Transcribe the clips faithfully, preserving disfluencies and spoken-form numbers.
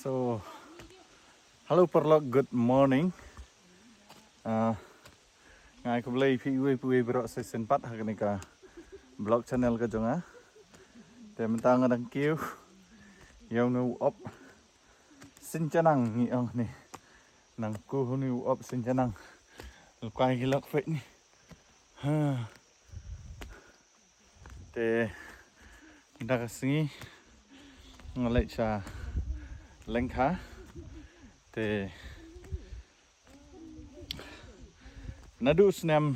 So, hello paralok, good morning. Ah, nga ai khublei phi iwei pa iwei baroh sa shisien pat ha kane ka vlog channel ka jong nga. Te mynta nga dang kiew ïa une u op Sinjanang ngi ong ne. Nang ku une u op Sinjanang. Lkwai ki lok peit ne. Ha. Te mynta ka sngi nga leit sha lyngkha. Te naduh snem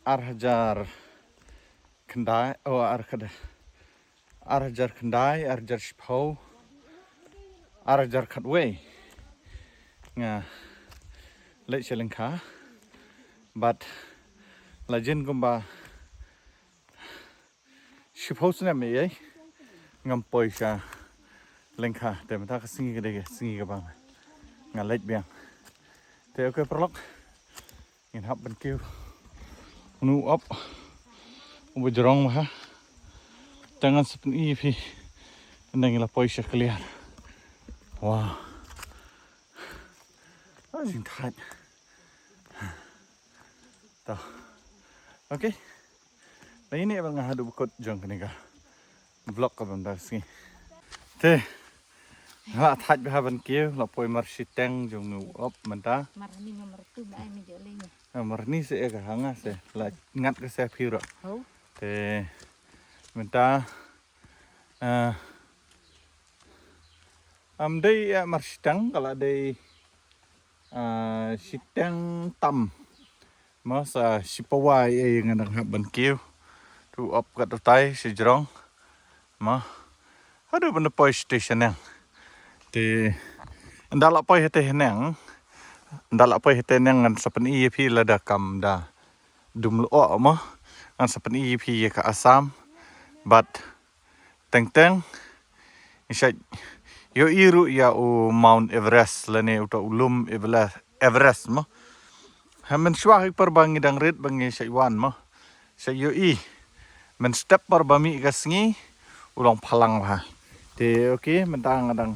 ar hajar khyndai, oh, ar khyndai, ar hajar khyndai, ar hajar shiphew, ar hajar khatwei nga leit sha lyngkha. Bad la jin kumba shiphew snem ïa ngam poi sha lyngkha. Te mynta ka sngi ka dei ka sngi kaba nga leit biang. Te okay paralok, ngin hap ban kiew une u op uba jrong bha. Te ngan sa pyni ïa phi ynda ngi la poi sha kliar. Wow. Ah, jingthait. To. Okay. Te ine ba nga haduh ba kut jong kane ka vlog kaba mynta ka sngi. Te nga la thait bha ban kiew, la poi marshiteng jong une u op mynta. Marni nga martu ba ai mi jolei ni. Ah, marni se ïa ka ha nga se la ngat ka se phi ruh. Hau. Te mynta, ah, am dei ïa marshiteng ka la dei, ah, shiteng tam. Mo sa shipawa ïa nga dang hap ban kiew. Tu op kat utai shi jrong. Mo. Haduh ban da poi sha shaneng. Te ynda la poi hate haneng. Ynda la poi hate haneng ngan sa pyni ïa phi lada kam da dum lyoh mo. Ngan sa pyni ïa phi ïa ka Assam. Bad teng teng ngi shait ïohi ruh ïa u Mount Everest lane uta u lum Everest, Everest mo. Ha mynshuwa hi por ba ngi dang rit ba ngi shait wan mo. Shait ïohi. Mynstep por ba mih ka sngi u long phalang bha. Te okay mynta nga dang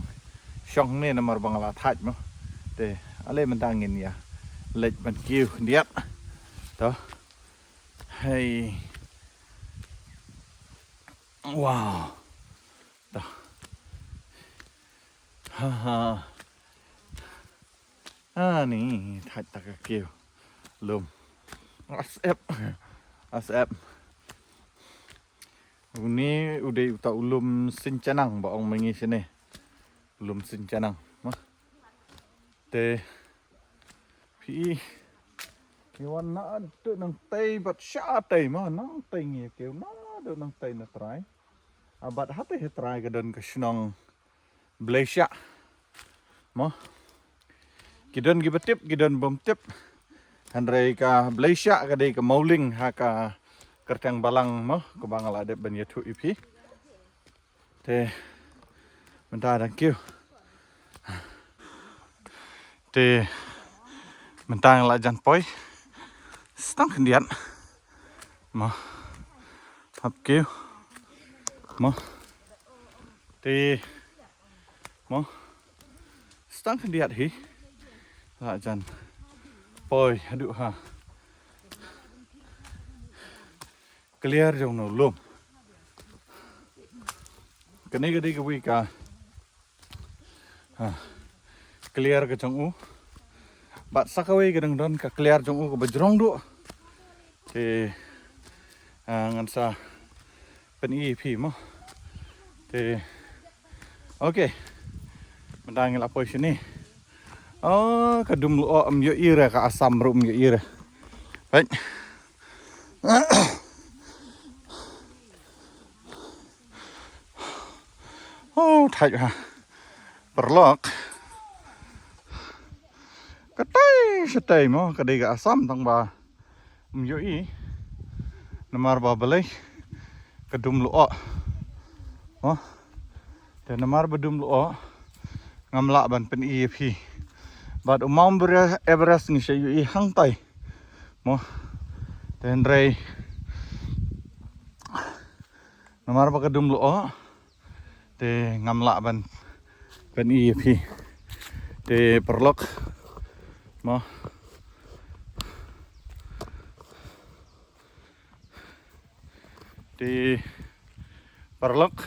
shong ne namar ba nga la thait mo. Te ale mynta ngin ïa leit ban kiew khyndiat. To. Hei. Wow. Dah. Ha ha. Ani thait ta ka kiew. Lum. Asep. Asep. Une u dei uta u lum Sinjanang ba ong ma ngi shane. Lum Sinjanang. Mo. Te phi i ngi wan naduh nangtei bad shatei mo, nangtei ngi kiew naduh nangtei na trai. Ah, bad hatei ha trai ka don ka shnong Bleishah. Mo. Ki don kiba tip, ki don bym tip. Hynrei ka Bleishah ka dei ka mawlyng ha ka kyrteng balang mo, kaba nga la dep ban ïathuh ïa phi. Te mynta dang kiew. Te mynta nga la jan poi. Stang khyndiat. Mo. Hap kiew. Mo. Te mo. Stang khyndiat hi. La jan poi haduh ha kliar jong une u lum. Kane ka dei kawei ka, ha, kliar ka jong u. Bad sa kawei ka dang don ka kliar jong u kaba jrong duh. Te, ah, ngan sa pyni ïa phi mo. Te okay. Mynta ngi la poi shane. Oh, ka dum lyoh ym ïohi re, ka Assam ruh ym ïohi re. Peit. Oh, thait ha. Paralok. Katei shatei mo, ka dei ka Assam tang ba ym ïohi. Namar ba balei ka dum lyoh. Mo. Te namar ba dum lyoh ngam lah ban pyni ïa phi. Bad u Mount Everest ngi sa ïohi hangtai. Mo. Te hynrei namar ba ka dum lyoh te ngam lah ban Pyni ïa phi. Te paralok. Mo. Te paralok.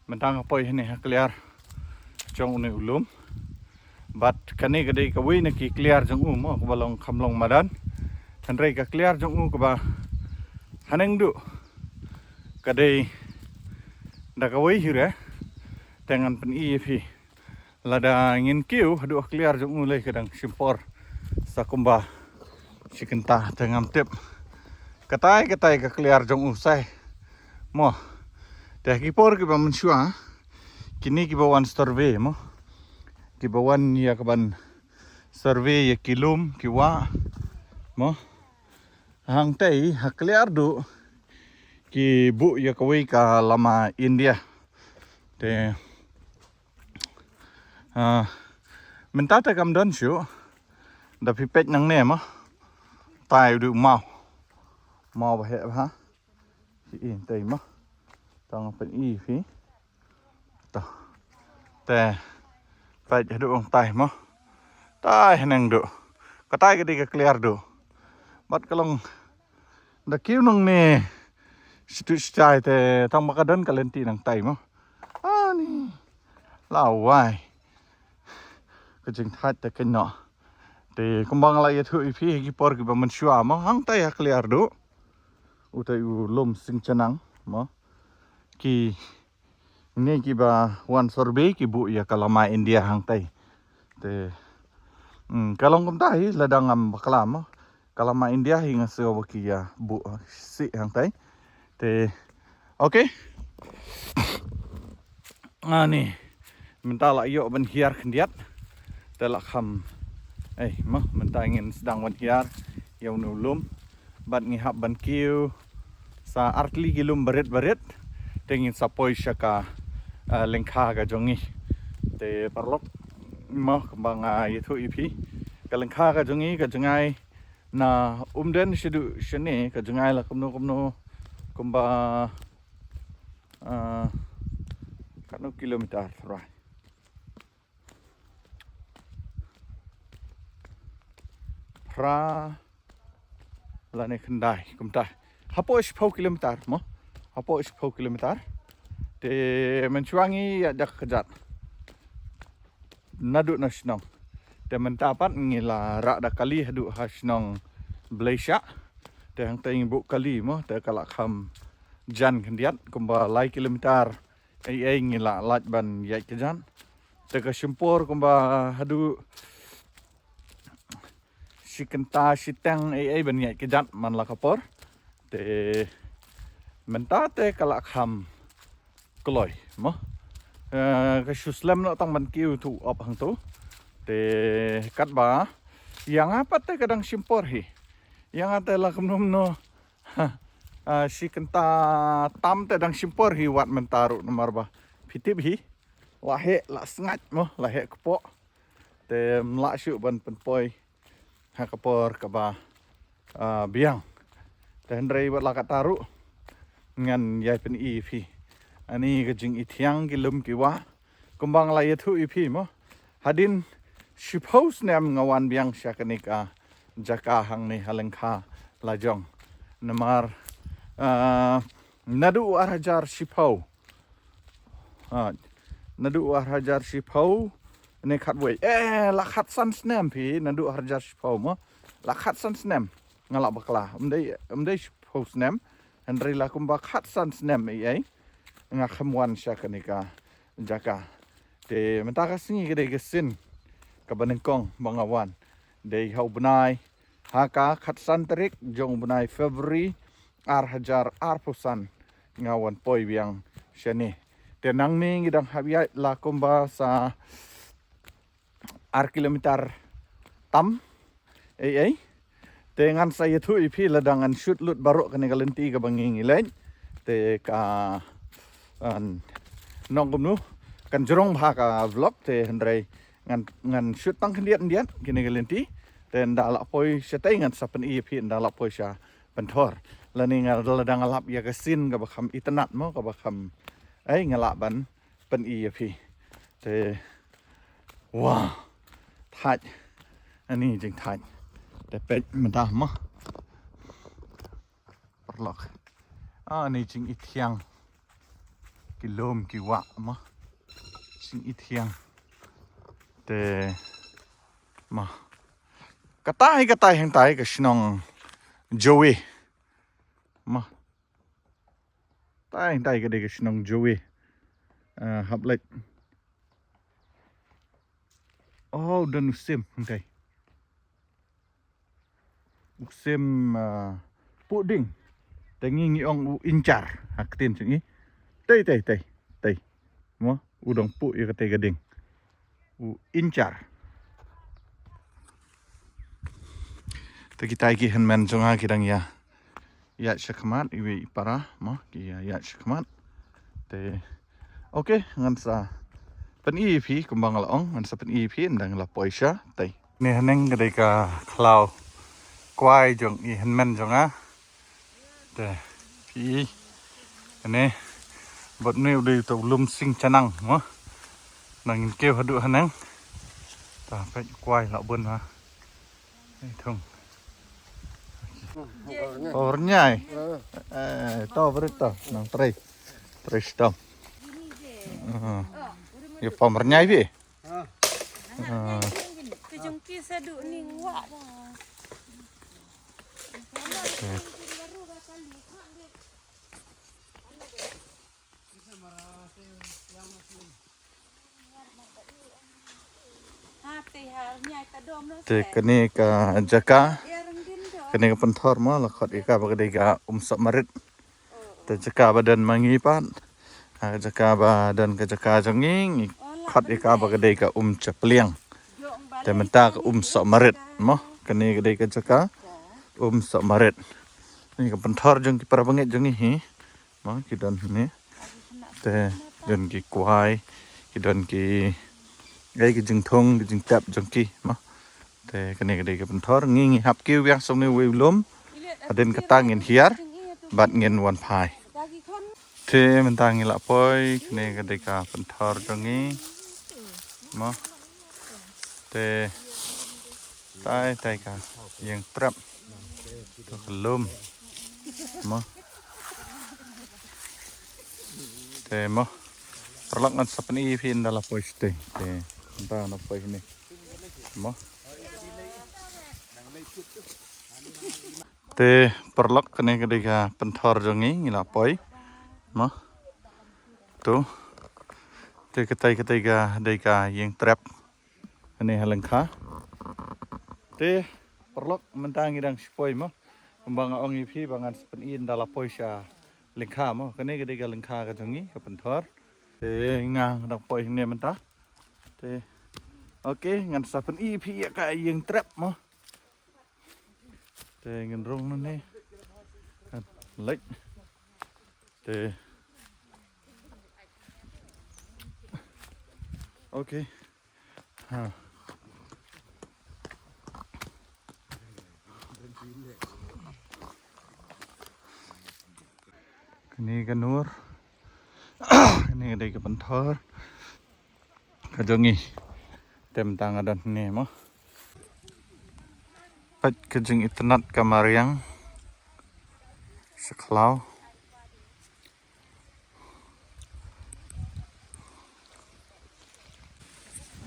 Mynta nga poi hangne ha kliar jong une u lum. Bad kane ka dei kawei na ki kliar jong u mo, kaba long kham long madan. Hynrei ka kliar jong u kaba haneng duh ka dei da kawei hi re. Te ngan pyni ïa phi. Lada ngin kiew haduh ha kliar jong u lei ka dang shim por sa kumba shi kynta te ngam tip. Katai katai ka kliar jong u sai. Mo. Te ha ki por kiba mynshuwa, kine kiba wan survey mo, kiba wan ïa kaban survey ïa ki lum ki wah mo. Hangtei ha kliar duh ki buh ïa kawei ka lama India. Te ah, mynta te kam don shuh. Da phi peit nangne mo, tai u dei u maw. Maw ba heh bha. Hi i tei mo. Tang pyni phi. To. Te peit haduh ong tai mo. Tai haneng duh. Katai ka dei ka kliar duh. Bad ka long da kiew nangne. Shiteng shitai te tang ba ka don ka lynti nangtai mo. Ani. Lawei. Ka jingthait te kynnoh. Te kumba nga la ïathuh ïa phi ha ki por kiba mynshuwa mo, hangtai ha kliar duh. Utai u lum Singchanang mo. Kine kiba wan survey ki buh ïa ka lama India hangtai. Te mm, ka long kumta hi lada ngam bakla mo. Ka lama India hi nga sngew ba ki ïa buh sih hangtai. Te okay. Ani mynta la ïoh ban hiar khyndiat. Te la kham. Ei mo, mynta ngin sdang ban hiar ïa une u lum. Bad ngi hap ban kiew sa artylli ki lum barit barit. Te ngin sa poi sha ka ah, lyngkha ka jong ngi. Te paralok mo, kumba nga ïathuh ïa phi, ka lyngkha ka jong ngi ka jngai na Umden shaduh shane, ka jngai la kumno kumno, kumba ah, katno kilometer, trai? Phra lane khyndai kumta. Hapoh shiphew kilometer mo. Hapoh shiphew kilometer. Te mynshuwa ngi ïaid da ka kjat naduh na shnong. Te mynta pat ngi la rah da kali haduh ha shnong Bleishah. Te hangta ngi buh kali mo, te ka la kham jan khyndiat kumba lai kilometer. Ei ei ngi la lait ban ïaid ka jan. Te ka shim por kumba haduh shi kynta shiteng ei ei ban ïaid ka jan man la ka por. Te mynta te ka la kham kloi mo. Eh, ka shu slem noh tang ban kiew tu op hangtu. Te katba ïa nga pat te ka dang shim por hi. Ïa nga te la kumno kumno. Ha, ah, shi kynta tam te dang shim por hi wat mynta ruh namar ba phi tip hi. La heh la sngaid mo, la heh kpoh. Te ym lah shuh ban pynpoi ha ka por kaba ah, biang. Te hynrei wat la katta ruh ngan ïai pyni ïa phi. Ani ka jingithiang ki lum ki wah. Kumba nga la ïathuh ïa phi mo. Hadien shiphew snem nga wan biang sha kane ka jaka hangne ha lyngkha lajong. Namar ah, naduh u ar hajar shiphew. Ah, naduh u ar hajar shiphew ne khatwei. Eh, la khatsan snem phi, naduh u ar hajar shiphew mo. La khatsan snem. Nga la bakla. Ym dei, ym dei shiphew snem. Hynrei la kumba khatsan snem ei ei. Nga kham wan sha kane ka jaka. Te mynta ka sngi ka dei ka sien kaba nyngkong ba nga wan. Dei ha u bnai, ha ka khatsan tarik jong u bnai February ar hajar arphew san nga wan poi biang shane. Te nangne ngi dang hap ïaid la kumba sa ar kilometer tam ei ei. Te ngan sa ïathuh ïa phi lada ngan shoot lut baroh kane ka lynti kaba ngi ngi leit. Te ka, ah, nongkumno kan jrong bha ka vlog te hynrei ngan, ngan shoot tang khyndiat khyndiat kine ka lynti. Te ynda lah poi shatei ngan sa pyni ïa phi ynda lah poi sha Pynthor. Lane nga lada nga lap ïa ka sien kaba kham itynnad mo kaba kham, eh, nga lah ban pyni ïa phi. Te, wow, thait. Ani jingthait. Te peit mynta mo. Paralok. Ah, ani jingithiang. Ki lum ki wah mo. Jingithiang. Te mo. Katai katai hangtai ka shnong Jowi. Mo. Tai hangtai ka dei ka shnong Jowi. Ah, hap leit. Oh, u don u sim hangtai. U sim, ah, puding. Te ngi ngi ong u inchar ha ktien jong ngi. Tei tei tei tei. Mo, u dang puh ïa katei ka ding. U inchar. Te kitai ki hynmen jong nga ki dang ïa ïaid shakhmat, iwei i para mo, ki ïa ïaid shakhmat. Te, okay, ngan sa pyni ïa phi kumba nga la ong, ngan sa pyni ïa phi ynda nga la poi sha tei. Kane haneng ka dei ka khlaw kwai jong i hynmen jong nga. Te phi, kane bad une u dei uta u lum sing chanang mo. Nang ngin kiew haduh haneng. Ta peit kwai la bun ha. Ei thung. Pom rynïai. Eh, to bret to nang trei. Trei stom. Ïa pom rynïai phi. Ah. Ka jong ki sa duh ning wah. Te kane ka jaka, kane ka pynthor mo, la khot ïa ka ba ka dei ka um sohmarit. Te jaka ba don ma ngi pat, ha ka jaka ba don ka jaka jong ngi, ngi khot ïa ka ba ka dei ka um chapliang. Te mynta ka um sohmarit mo, kane ka dei ka jaka um sohmarit. Kane ka pynthor jong ki para bangeit jong ngi hi. Mo, ki don hangne. Te don ki kwai, ki don ki, ei, ki jingthung, ki jingtep jong ki mo. Te kane ka dei ka pynthor, ngi ngi hap kiew biang sha une uwei u lum. Hadien kata ngin hiar bad ngin wan phai. Te mynta ngi la poi, kane ka dei ka pynthor jong ngi mo. Te tai tai ka ïing trep. To ka lum mo. Te mo. Paralok, ngan sa pyni ïa phi ynda la poi shatei. Te ynda la poi hangne mo. Te paralok, kane ka dei ka pynthor jong ngi, ngi la poi mo. To. Te katai katai ka dei ka ïing trep. Kane ha lyngkha. Te paralok, mynta ngi dang shu poi mo. Kumba nga ong ïa phi ba ngan sa pyni ynda la poi sha lyngkha mo. Kane ka dei ka lyngkha ka jong ngi, ka pynthor. Te nga dang poi hangne mynta. Te, okay, ngan sa pyni ïa phi ïa ka ïing trep mo. Te ngin rung nangne. Leit. Te, okay. Ha. Kane ka nur. Kane ka dei ka pynthor ka jong ngi. Te mynta nga don hangne mo. Peit ka jingitynnad ka mariang. Sa khlaw.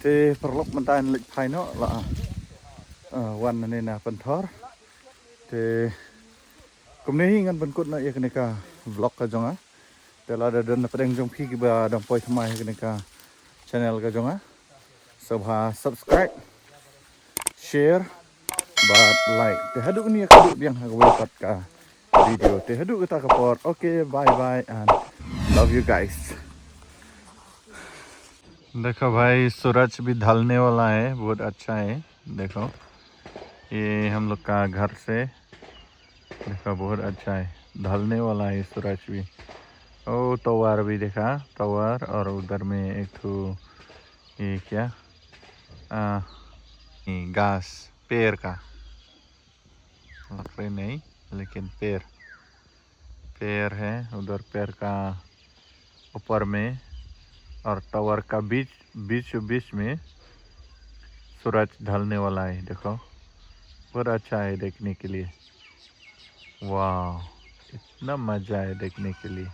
Te paralok, mynta ngi leit phai noh la, ah, wan nangne na pynthor. Te kumne hi ngan pynkut noh ïa kane ka vlog ka jong nga. Te lada don na pdeng jong phi kiba dang poi thymmai ha kane ka channel ka jong nga, sngewbha subscribe, share bad like. Te haduh kane ka duh biang ha kawei pat ka video. Te haduh kata ka por. Okay, bye bye and love you guys. देखो भाई, सूरज भी ढलने वाला है, बहुत अच्छा है। देखो, ये हम लोग का घर से, देखो, बहुत अच्छा है, ढलने वाला है सूरज भी। ओ, tower भी देखा, tower, और उधर में एक ठो, ये क्या, आ, ये घास, पेड़ का, लकड़ी नहीं, लेकिन पेड़, पेड़ है, उधर पेड़ का ऊपर में और टावर का बीच, बीचों बीच में सूरज ढलने वाला है। देखो, बहुत अच्छा है देखने के लिए। वाह, इतना मजा है देखने के लिए।